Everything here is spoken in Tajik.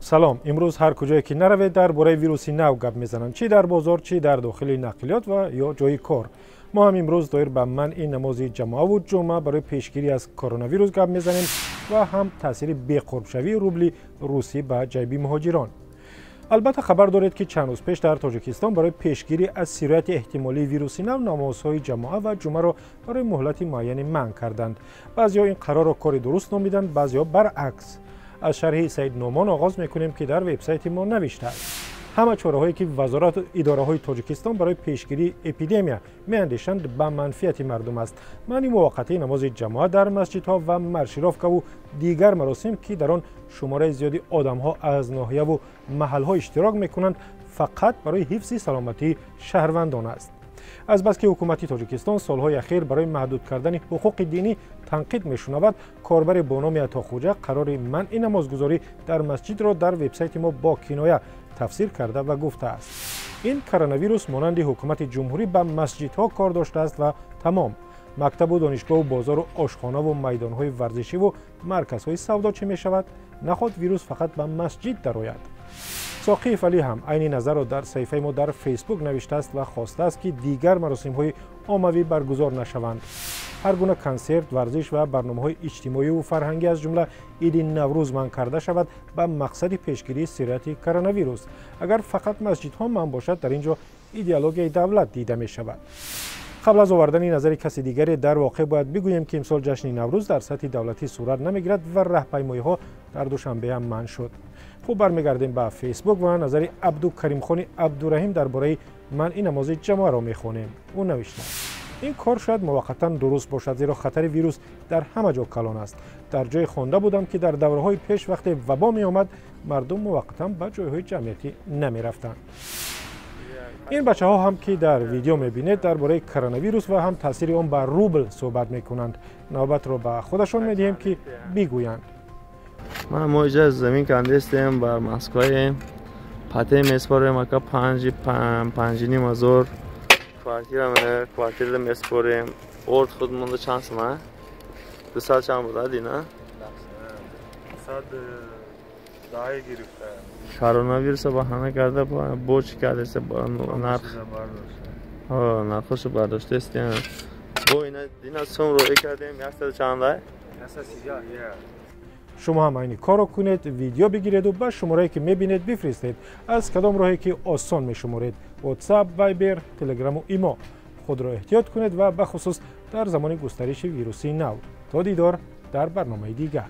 Салом. Имрӯз ҳар куҷое ки наравед, дар бораи вируси нав гап мезананд, чӣ дар бозор, чӣ дар дохили нақлиёт ва ё ҷои кор. Мо ҳам имрӯз доир ба манъи намози ҷамоаву ҷумъа барои пешгирӣ аз коронавирус гап мезанем ва ҳам таъсири беқурбшавии рубли русӣ ба ҷайби муҳоҷирон. Албатта, хабар доред, ки чанд рӯз пеш дар Тоҷикистон барои пешгирӣ аз сирояти эҳтимолии вируси нав намозҳои ҷамоа ва ҷумъаро барои муҳлати муайяне манъ карданд. Баъзеҳо ин қарорро кори дуруст номиданд, баъзеҳо баръакс. Аз шарҳи Саид Нуъмон оғоз мекунем, ки дар вебсайти мо навиштааст: ҳама чораҳое, ки вазорату идораҳои Тоҷикистон барои пешгирии эпидемия меандешанд, ба манфиати мардум аст. Манъи муваққатии намози ҷамоа дар масҷидҳо ва маршировкаву дигар маросим, ки дар он шумораи зиёди одамҳо аз ноҳияву маҳалҳо иштирок мекунанд, фақат барои ҳифзи саломатии шаҳрвандон аст. Азбаски ҳукумати Тоҷикистон солҳои ахир барои маҳдуд кардани ҳуқуқи динӣ танқид мешунавад, корбаре бо номи Атохӯҷа қарори манъи намозгузорӣ дар масҷидро дар вебсайти мо бо киноя тафсир карда ва гуфтааст: ин коронавирус монанди ҳукумати ҷумҳурӣ ба масҷидҳо кор доштааст ва тамом. Мактабу донишгоҳу бозору ошхонаву майдонҳои варзишиву марказҳои савдо чӣ мешавад? Наход вирус фақат ба масҷид дарояд? Соқиев Алӣ ҳам айни назарро дар саҳифаи мо дар Фейсбук навиштааст ва хостааст, ки дигар маросимҳои оммавӣ баргузор нашаванд. Ҳар гуна консерт, варзиш ва барномаҳои иҷтимоиву фарҳангӣ, аз ҷумла иди Наврӯз, манъ карда шавад ба мақсади пешгирии сирояти коронавирус. Агар фақат масҷидҳо манъ бошад, дар ин ҷо идеологияи давлат дида мешавад. Қабл аз овардани назари каси дигаре, дар воқеъ бояд бигӯем, ки имсол ҷашни Наврӯз дар сатҳи давлатӣ сурат намегирад ва раҳпаймоиҳо дар Душанбе ҳам манъ шуд. Хуб, бармегардем ба Фейсбук ва назари Абдукаримхони Абдураҳим дар бораи манъи намози ҷамоаро мехонем. Ӯ навиштааст: ин кор шояд муваққатан дуруст бошад, зеро хатари вирус дар ҳама ҷо калон аст. Дар ҷое хонда будам, ки дар давраҳои пеш вақте вабо меомад, мардум муваққатан ба ҷойҳои ҷамъиятӣ намерафтанд. Ин бачаҳо ҳам, ки дар видео мебинед, дар бораи коронавирус ва ҳам таъсири он ба рубл суҳбат мекунанд. Навбатро ба худашон медиҳем, ки бигӯянд. Ман мо иҷа замин кандестем, бар Москваем, пате меспорем, ака, панҷи панҷиним ҳазор квартира, квартира меспорем. Орд худ монда чанд сума? 200 чанд буда дина? Коронавируса баҳана карда, бо чӣ кардеса, нарх нархошо бардоштаистем. Бо ина дина сум роӣ кардем, 100 чанда. Шумо ҳам айни корро кунед, видео бигиреду ба шуморае, ки мебинед, бифиристед, аз кадом роҳе ки осон мешуморед: WhatsApp, Viber, Телеграму Имо. Худро эҳтиёт кунед ва бахусус дар замони густариши вируси нав. То дидор дар барномаи дигар.